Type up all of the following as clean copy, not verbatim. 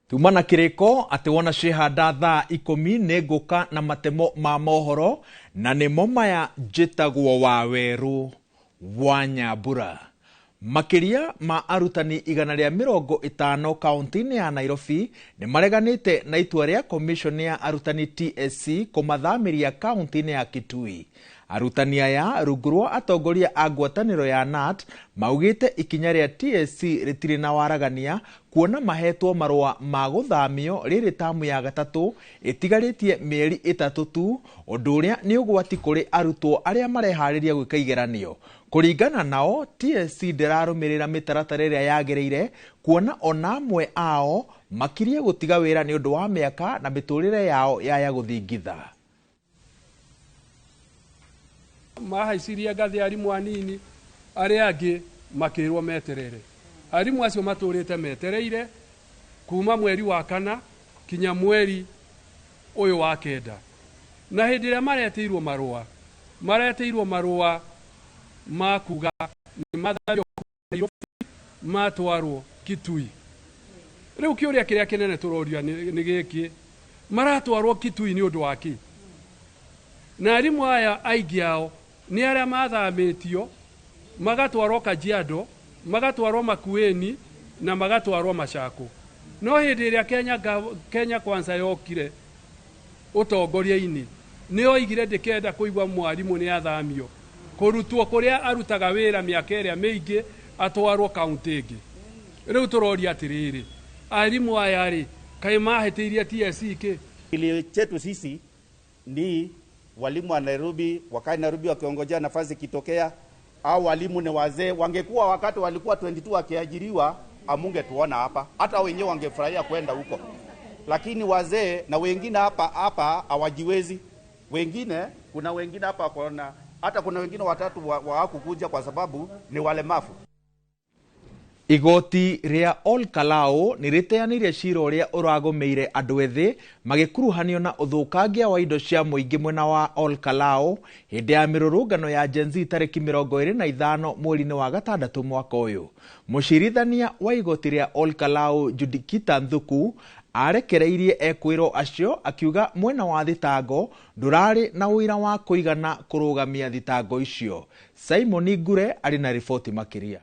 Tuma na kĩrĩko atĩ wona ciĩhanda thaa 10 nĩ ngũka na matemo ma mohoro na nĩmo maya njĩtagwo Wawerũ wa Nyambura. Makĩria ma arutani 150 kaunti-inĩ ya Nairobi nĩ mareganĩte na itua rĩa commission ya arutani TSC kũmathamĩria kaunti-inĩ ya Kitui. Arutani aya rungu rwa atongoria a ngwatanĩro ya KNUT maugĩte ikinya rĩa TSC rĩtirĩ na waragania kuona mahetwo marũa ma gũthamio rĩrĩ tamu ya gatatũ ĩtigarĩtie mĩeri 3 tu, ũndũ ũrĩa nĩ ũgwati kũrĩ arutwo arĩa mareharĩria gwĩka igeranio. Kũringana nao, TSC ndĩrarũmĩrĩra mĩtaratara ĩrĩa yagĩrĩire kuona ona amwe ao makirie gũtiga wĩra nĩ ũndũ wa mĩaka na mĩtũrĩre yao yaya gũthingitha. Mahaicirie ngathĩ arimũ anini arĩa angĩ makĩrwo meterere. Arimũ acio matũrĩte metereire kuma mweri wa 4 kinya mweri ũyũ wa 9. Na hĩndĩ ĩrĩa maretĩirwo marũa, maretĩirwo marũa ma kuga nĩ mathamio Nairobi matwarwo Kitui. Rĩu kĩũria kĩrĩa kĩnene tũroria nĩ gĩkĩ, maratwarwo Kitui nĩ ũndũ wa kĩ? Na arimũ aya aingĩ ao nĩ arĩa mathamĩtio magatwarwo Kajiado, magatwarwo Makueni na magatwarwo Machakos. No hĩndĩ ĩrĩa Kenya Kwanza yokire ũtongoria-inĩ, nĩ oigire ndĩkenda kũigua mwarimũ nĩ athamio kũrutwo kũrĩa arutaga wĩra mĩaka ĩrĩa mĩingĩ atwarwo kaunti ĩngĩ. Rĩu tũroria atĩrĩrĩ, arimũ aya rĩ, kaĩ mahĩtĩirie TSC kĩ? Kilio chetu sisi ni walimu wa Nairobi wakae Nairobi wakiongojea nafasi ikitokea, au walimu ni wazee. Wangekuwa wakati walikuwa 22 wakiajiriwa, amungetuona hapa, hata wenyewe wangefurahia kwenda huko. Lakini wazee na wengine hapa hapa hawajiwezi. Wengine, kuna wengine hapa kuna, hata kuna wengine watatu hawakukuja kwa sababu ni walemavu. Igoti rĩa Ol Kalou nĩ rĩteanĩirie cira ũrĩa ũragũmĩire andũ ethĩ magĩkuruhanio na ũthũkangia wa indo cia mũingĩ mwena wa Ol Kalou hĩndĩ ya mĩrũrũngano ya Gen Z tarĩki 25 mweri-inĩ wa 6 mwaka ũyũ. Mũcirithania wa igoti rĩa Ol Kalou Judikita Nthuku arekereirie ekwĩrwo acio akiuga mwena wa thitango ndũrarĩ na ũira wa kũigana kũrũgamia thitango icio. Simon Ngure arĩ na riboti makĩria.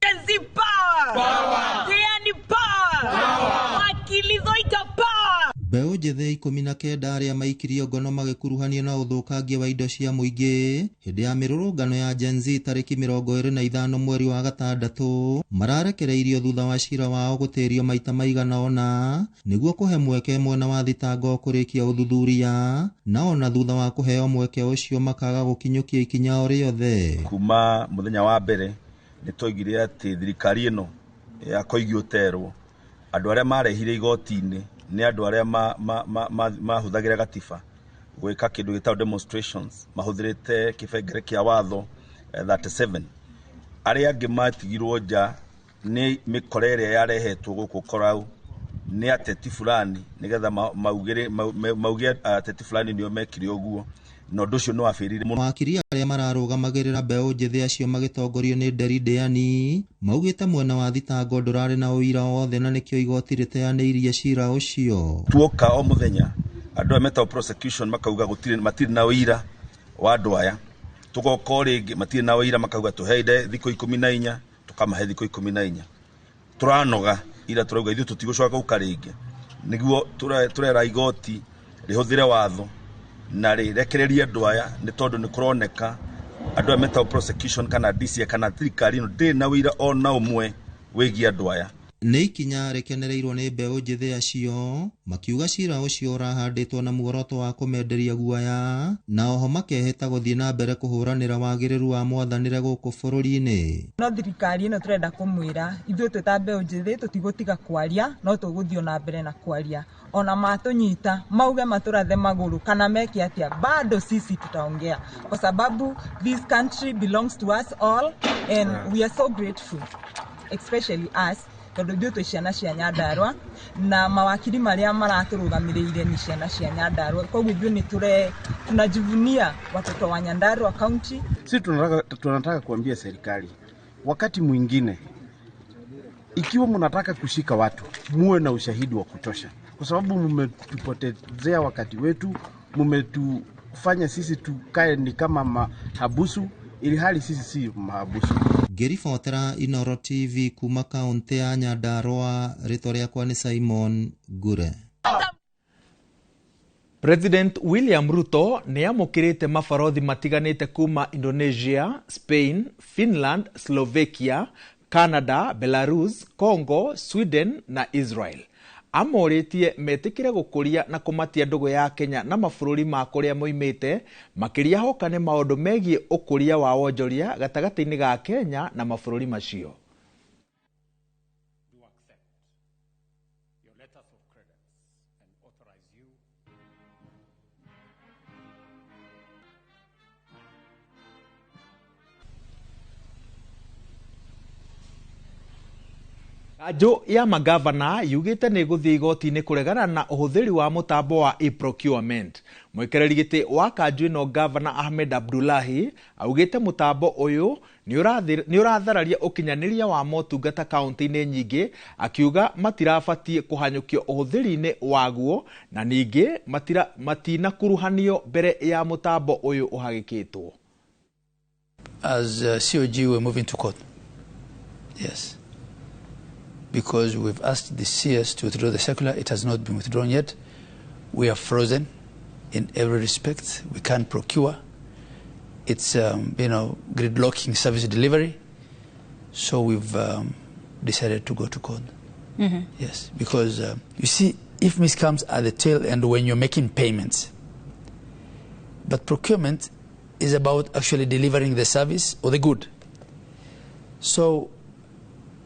Gen Z power! Power! Diani power! Power! Wakili Zoita power! Mbeũ njĩthĩ 19 arĩa maikirio ngono magĩkuruhanio na ũthũkangia wa indo cia mũingĩ hĩndĩ ya mĩrũrũngano ya Gen Z tarĩki 25 mweri wa 6 mararekereirio thutha wa cira wao gũtĩrio maita maigana ũna nĩguo kũhe mweke mwena wa thitango kũrĩkia ũthuthuria, na ona thutha wa kũheo mweke ũcio makaga gũkinyũkia ikinya o rĩothe. Kuma mũthenya wa mbere nĩ twoigire atĩ thirikari ĩno ya Koigi Oterwo andũ arĩa marehire igoti-inĩ nĩ andũ arĩa mahũthagĩra gatiba gwĩka kĩndũ gĩtagwo demonstrations mahũthĩrĩte kĩbengere kĩa watho 37. Arĩa angĩ matigirwo nja nĩ mĩkora ĩrĩa yarehetwo gũkũ Korau nĩ ateti fulani nĩgetha mauge ateti fulani nĩo mekire ũguo, na ũndũ ũcio nĩ wabĩrire mũno. Mawakiri arĩa mararũgamagĩrĩra mbeũ njĩthĩ acio magĩtongorio nĩ Nderi Ndĩani maugĩte mwena wa thitango ndũrarĩ na ũira wothe na nĩkĩo igoti rĩteanĩirie cira ũcio. Tuoka o mũthenya andũ aya metagwo prosecution makauga gũtirĩ, matirĩ na ũira wa andũ aya. Tũgoka o rĩngĩ matirĩ na ũira makauga tũheire thikũ 14, tũkamahe thikũ 14. Tũranoga ira tũrauga ithuĩ tũtigũcoka gũka rĩngĩ, nĩguo tũrera igoti rĩhũthĩre watho na rĩrekererie andũ aya, nĩ tondũ nĩ kũroneka andũ aya metagwo prosecution kana DCI kana thirikari ĩno ndĩrĩ na ũira ona ũmwe wĩgiĩ andũ aya. Nĩ ikinya rĩkenereirwo nĩ mbeũ njĩthĩ acio makiuga cira ũcio ũrahandĩtwo na muoroto wa kũmenderia guoya, na oho makehĩta gũthiĩ na mbere kũhũranĩra wagĩrĩru wa mwathanĩre gũkũ bũrũri-inĩ. No thirikari ĩno tũrenda kũmwĩra ithuĩ twĩ ta mbeũ njĩthĩ tũtigũtiga kwaria, no tũgũthiĩ na mbere na kwaria. Ona matũnyita mauge matũrathe magũrũ kana meke atĩa, bado sisi tutaongea kwa sababu this country belongs to us all and we are so grateful, especially us, tondũ ithuĩ twĩ ciana cia Nyandarua na mawakiri marĩa maratũrũgamĩrĩire nĩ ciana cia Nyandarua. Koguo ithuĩ nĩ tunajivunia watoto wa Nyandarua County. Sisi tunataka kuambia serikali wakati mwingine Ikiwa mnataka kushika watu, muwe na ushahidi wa kutosha, kwa sababu mmetupotezea wakati wetu, mmetufanya sisi tukae ni kama mahabusu, ili hali sisi si mahabusu. Ngĩribotera Inoro TV kuma kaũntĩ ya Nyandarua, rĩtwa rĩakwa nĩ Simon Ngure. President William Ruto nĩ amũkĩrĩte mabarothi matiganĩte kuma Indonesia, Spain, Finland, Slovakia, Canada, Belarus, Congo, Sweden na Israel. Amorĩtie metĩkĩre gũkũria na kũmatia ndũgũ ya Kenya na mabũrũri ma kũrĩa moimĩte, makĩria hoka nĩ maũndũ megiĩ ũkũria wa wonjoria gatagatĩ-inĩ ga Kenya na mabũrũri macio. Kanjũ ya magavana yugĩte nĩ ĩgũthiĩ igoti-inĩ kũregana na ũhũthĩri wa mũtambo wa e-procurement. Mũikarĩri gĩtĩ wa kanjũ ĩno Gavana Ahmed Abdullahi augĩte mũtambo ũyũ nĩ ũrathararia ũkinyanĩria wa motungata kaunti-inĩ nyingĩ, akiuga matirabatiĩ kũhanyũkio ũhũthĩri-inĩ waguo na ningĩ matinakuruhanio mbere ya mũtambo ũyũ ũhagĩkĩtwo. As COG we're moving to court. Yes. Because we've asked the CS to withdraw the circular. It has not been withdrawn yet. We are frozen in every respect. We can't procure. It's, gridlocking service delivery. So we've decided to go to court. Mm-hmm. Yes, because, you see, if miss comes at the tail end when you're making payments, but procurement is about actually delivering the service or the good. So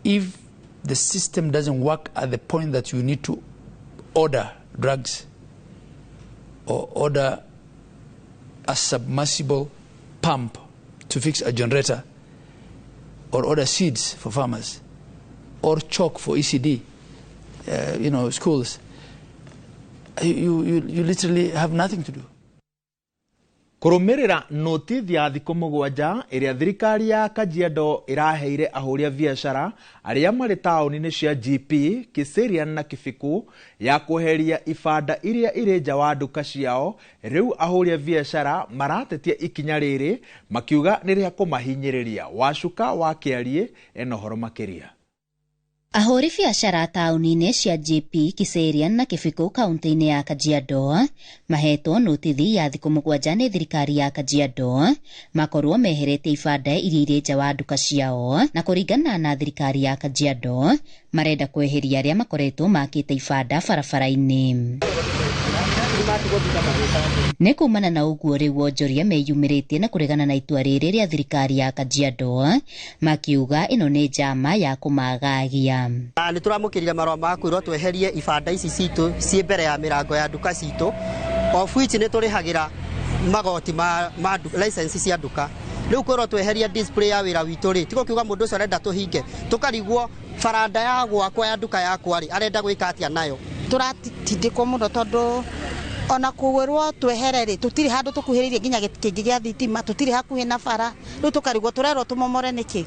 if the system doesn't work at the point that you need to order drugs or order a submersible pump to fix a generator or order seeds for farmers or chalk for ECD, schools, you literally have nothing to do. Kũrũmĩrĩra notithi ya thikũ 7 ĩrĩa thirikari ya Kajiado ĩraheire ahũri a biacara arĩa marĩ taũni-inĩ cia GP, Kiserian na Kibiku ya kweheria ibanda iria irĩ nja wa nduka ciao, rĩu ahũri a biacara maratetia ikinya rĩrĩ makiuga nĩ rĩa kũmahinyĩrĩria. Wacuka wa Kĩariĩ ena ũhoro makĩria. Ahũri biacara taũni-inĩ cia GP, Kiserian na Kibiku kaunti-inĩ ya Kajiado mahetwo notithi ya thikũ 7 nĩ thirikari ya Kajiado makorwo meheretie ibanda iria irĩ nja wa nduka ciao, na kũringana na thirikari ya Kajiado marenda kweheria arĩa makoretwo makĩte ibanda barabara-inĩ. Nĩ kumana na ũguo rĩu wonjoria meyumĩrĩtie na kũregana na itua rĩrĩ rĩa thirikari ya Kajiado makiuga ĩno nĩ njama ya kũmagagia. Nĩ tũramũkĩrire marũa ma kwĩrwo tweherie ibanda ici citũ ciĩ mbere ya mĩrango ya nduka citũ, of which nĩ tũrĩhagĩra magoti ma license cia nduka. Rĩu kwĩrwo tweheria display ya wĩra witũ rĩ, tigo kiuga mũndũ ũcio arenda tũhinge, tũkarigwo baranda ya gwakwa ya nduka yakwa rĩ, arenda gwĩka atĩa nayo. Tũratindĩkwo mũno tondũ ona kwĩrwo twehere rĩ, tũtirĩ handũ tũkuhĩrĩirie nginya gĩkĩngĩ gĩa thitima, tũtirĩ hakuhĩ na bara, rĩu tũkarigwo tũrerwo tũmomore nĩkĩ.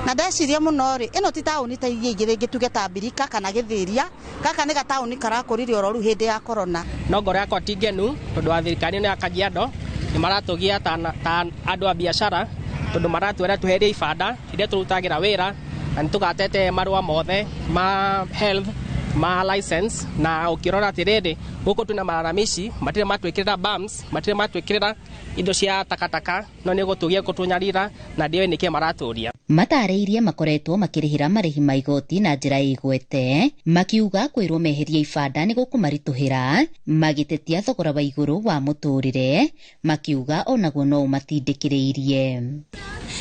Na ndeciria mũno rĩ, ĩno ti taũni ta iria ingĩ rĩngĩ tuge ta Mbirika kana Gĩthĩria, gaka nĩ gataũni karakũrire oro rĩu hĩndĩ ya korona. No ngoro yakwa ti ngenu tondũ wa thirikari ĩno ya Kajiado nĩ maratũgia ta andũ a biacara, tondũ maratwĩra tweherie ibanda iria tũrutagĩra wĩra na nĩ tũgatete marũa mothe ma health ma license, na ukirora atiriri guku twina malalamishi matire matwikirira bams, matire matwikirira indo cia takataka, no ni gutugia gutunyarira na ndiwe niki maraturia. Matarĩirie makoretwo makĩrĩhĩra marĩhi ma igoti na njĩra ĩgwete, makiuga kwĩrwo meherie ibanda nĩ gũkũmaritũhĩra, magĩtetia thogora wa igũrũ wa mũtũrĩre, makiuga onaguo no ũmatindĩkĩrĩirie.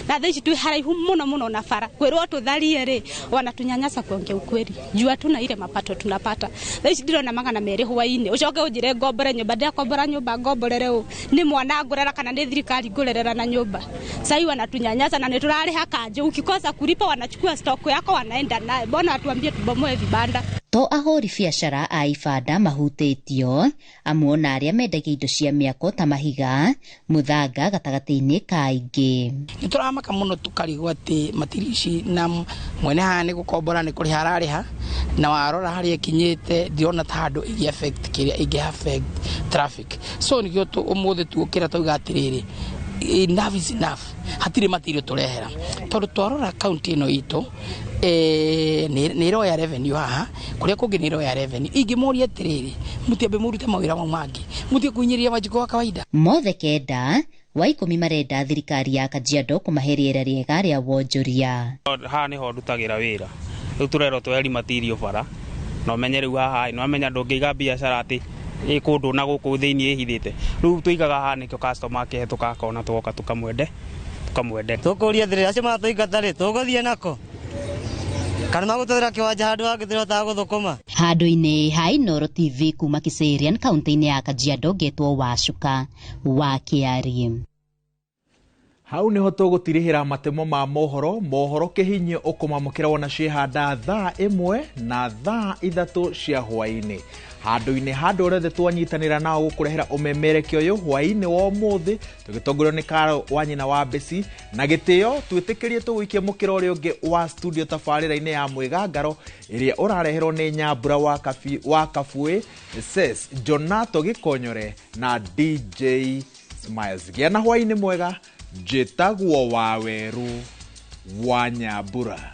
Na thaa ici twĩ haraihu mũno mũno na bara, kwĩrwo tũtharie rĩ, wanatunyanyasa kuongea ukweli juu hatuna ile mapato tunapata. Thaa ici ndĩrona 200 hwainĩ, ũcoke ũnjĩre ngombore nyũmba, ndĩrakombora nyũmba ngomborere ũ? Nĩ mwana ngũrera kana nĩ thirikari ngũrerera na nyũmba? Sahii wanatunyanyasa na nĩtũrarĩha kanjũ, ukikosa kulipa wanachukua stock yako wanaenda naye. Mbona watuambie tubomoe vibanda? To ahũri biacara a ibanda mahutĩtio, amwe ona arĩa mendagia indo cia mĩako ta mahiga, mũthanga gatagatĩ-inĩ ka aingĩ. Nĩ tũramaka mũno tũkarigwo atĩ matiri ici na mwene haha nĩ gũkombora nĩ kũrĩha ararĩha, na warora harĩa ĩkinyĩte ndirona ta handũ ĩngĩ affect kĩrĩa ĩngĩ affect traffic. So nĩkĩo ũmũthĩ tuokĩra twauga atĩrĩrĩ, enough is enough, hatirĩ material tũrehera tondũ twarora kaunti ĩno itũ nĩ ĩroya revenue haha kũrĩa kũngĩ nĩ ĩroya revenue. Ingĩmoria atĩrĩrĩ, mũtiambe mũrute mawĩra mau mangĩ, mũtige kũhinyĩrĩria Wanjikũ wa kawaida. Mothe 9 wa 10 marenda thirikari ya Kajiado kũmahe rĩera rĩega rĩa wonjoria. Haha nĩho ndutagĩra wĩra, rĩu tũrerwo tweheri material bara, na ũmenye rĩu haha nĩ wamenya ndũngĩiga biacara atĩ ĩ kũndũ na gũkũ thĩinĩ ĩhithĩte. Rĩu tũigaga haha nĩkĩo customer akĩhetũka akona tũgoka tũkamwende. Tũkũria atĩrĩrĩ, acio maratũingata rĩ, tũgũthiĩ nako kana magũtwĩra kĩwanja handũ hangĩ tũrĩhotaga gũthũkũma. Handũ-inĩ ha Inooro TV kuma Kiserian kaunti-inĩ ya Kajiado, ngetwo Wacuka wa Kĩarie. Hau niho tũgũtirihĩra matemo ma mohoro. Mohoro kĩhinyio ũkũmamũkĩra wona ciĩhanda thaa 1 na thaa 3 cia hwaĩ-inĩ. Handũ-inĩ handũ rĩothe twanyitanĩra nao gũkũrehera ũmemerekio ũyũ hwaĩ-inĩ wa ũmũthĩ tũgĩtongorio nĩ Karo wa nyina wa Besi na gĩtĩo twĩtĩkĩrie tũgũikie mũkĩra ũrĩa ũngĩ wa studio tabarĩra-inĩ ya Mwĩgangaro ĩrĩa ũrareherwo nĩ Nyambura wa Kabuĩ, Ses Jonato Gĩkonyore na DJ Smiles. Gĩa na hwaĩ-inĩ mwega. Njĩtagwo Wawerũ wa Nyambura.